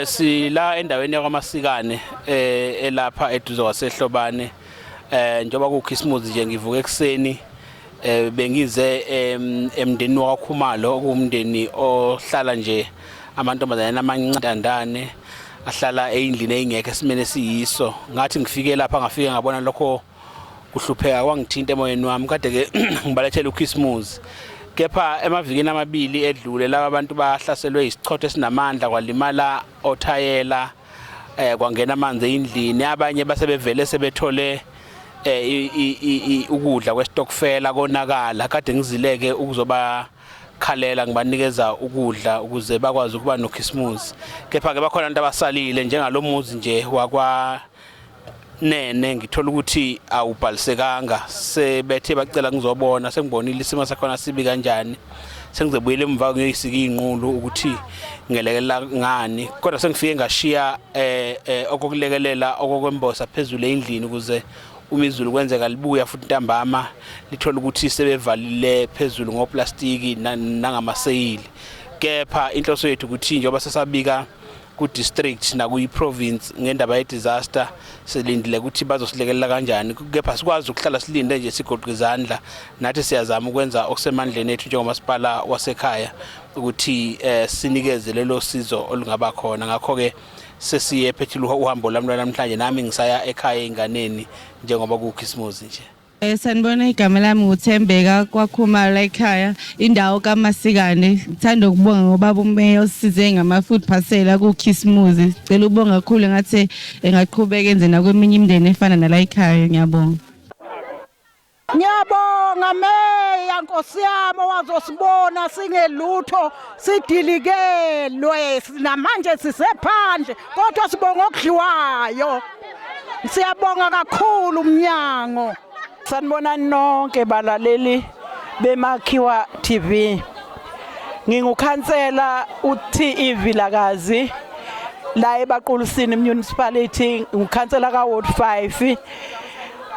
Sila endaweni yakwaMasikane elapha eduze kwaseHlobane. Njengoba kukhisimuzi nje ngivuka ekuseni, bengize emndenini wakwaKhumalo, okuwumndeni ohlala nje amantombazane amancane ahlala eyindlini eyingekho esimene esiyiso. Ngathi ngifike lapha, ngafike ngabona lokho kuhlupheka, kwangithinta emoyeni wami. Kade ke ngibalethela ukhisimuzi, kepha emavikini amabili edlule laba bantu bahlaselwe isichotho esinamandla, kwalimala othayela, kwangena amanzi endlini. Abanye basebevele sebethole ukudla kwestokfela konakala. Kade ngizileke ukuzoba khalela, ngibanikeza ukudla ukuze bakwazi ukuba nokhisimusi, kepha ke bakhona abantu abasalile, njengalomuzi nje wakwa Nene, ngithola ukuthi awubhalisekanga. Sebethe bacela ngizobona, sengibonile isimo sakhona sibi kanjani, sengizobuyela emva ngiyoyisika iy'nqulu ukuthi ngelekelela ngani. Kodwa sengifike ngashiya okokulekelela okokwembosa phezulu endlini, ukuze uma izulu kwenzeka libuya futhi ntambama lithole ukuthi sebevalile phezulu ngoplastiki nangamaseyili. Kepha inhloso yethu ukuthi njengoba sesabika ku-district nakuyi-province ngendaba ye-disaster, silindile ukuthi bazosilekelela kanjani. Kepha sikwazi ukuhlala silinde nje sigoqa izandla. Nathi siyazama ukwenza okusemandleni ethu njengomasipala wasekhaya ukuthi sinikeze lelo sizo olungaba khona. Ngakho-ke sesiye phethile uhambo lwami lwanamhlanje, nami ngisaya ekhaya ey'nganeni njengoba kuwukhisimuzi nje. Sanibona, igama lami nguThembeka kwaKhumalo la ekhaya, indawo kaMasikane. Ngithanda ukubonga ngobaba umeya osisize ngama-food parcel kukhisimuzi. Sicela ukubonga kakhulu, ngathi engaqhubeka enze nakweminye imindeni efana nala ekhaya. Ngiyabonga. Ngiyabonga meya, Nkosi yami, owazosibona singelutho, sidilikelwe, namanje sisephandle, kodwa sibonga okudliwayo. Siyabonga kakhulu umnyango. Sanibonani nonke balaleli beMakhiwa TV. Ngingukhansela uTE Vilakazi la eBaqulusini Municipality, ngukhansela ka Ward 5.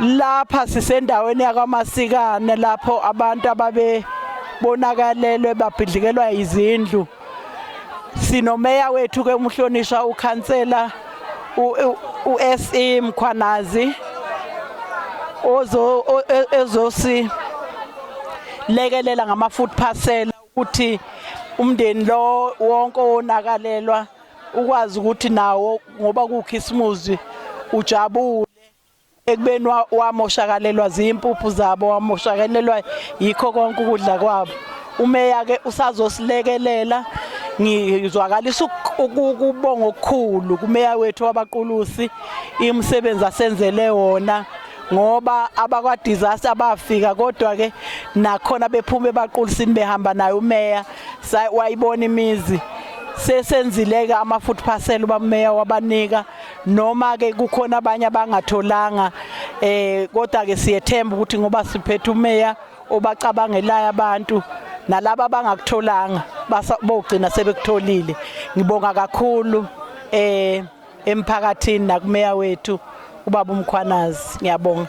Lapha sisendaweni yakwaMasikane lapho abantu ababe bonakalelwe babhidlikelwa izindlu. Sinomeya wethu ke, umhlonishwa ukhansela uSE Mkhwanazi, ozo ezosi lekelela ngama food parcel ukuthi umndeni lo wonke owonakalelwa ukwazi ukuthi nawo, ngoba kukhisimuzi, ujabule ekubeni wamoshakalelwa zimpuphu zabo, wamoshakalelwa yikho konke ukudla kwabo. Umeya ke usazosilekelela. Ngizwakalisa ukubonga okukhulu kumeya wethu waBaqulusi, imisebenzi asenzele wona, ngoba abakwa disaster abafika, kodwa ke nakhona bephuma eBaqulusini behamba naye umeya, wayibona imizi. Sesenzileke ama food parcel, ubameya wabanika, noma ke kukhona abanye abangatholanga, kodwa ke siyethemba ukuthi ngoba siphethe umeya obacabangelayo abantu, nalabo abangakutholanga bogcina sebekutholile. Ngibonga kakhulu emphakathini nakumeya wethu ubaba uMkhwanazi. Ngiyabonga.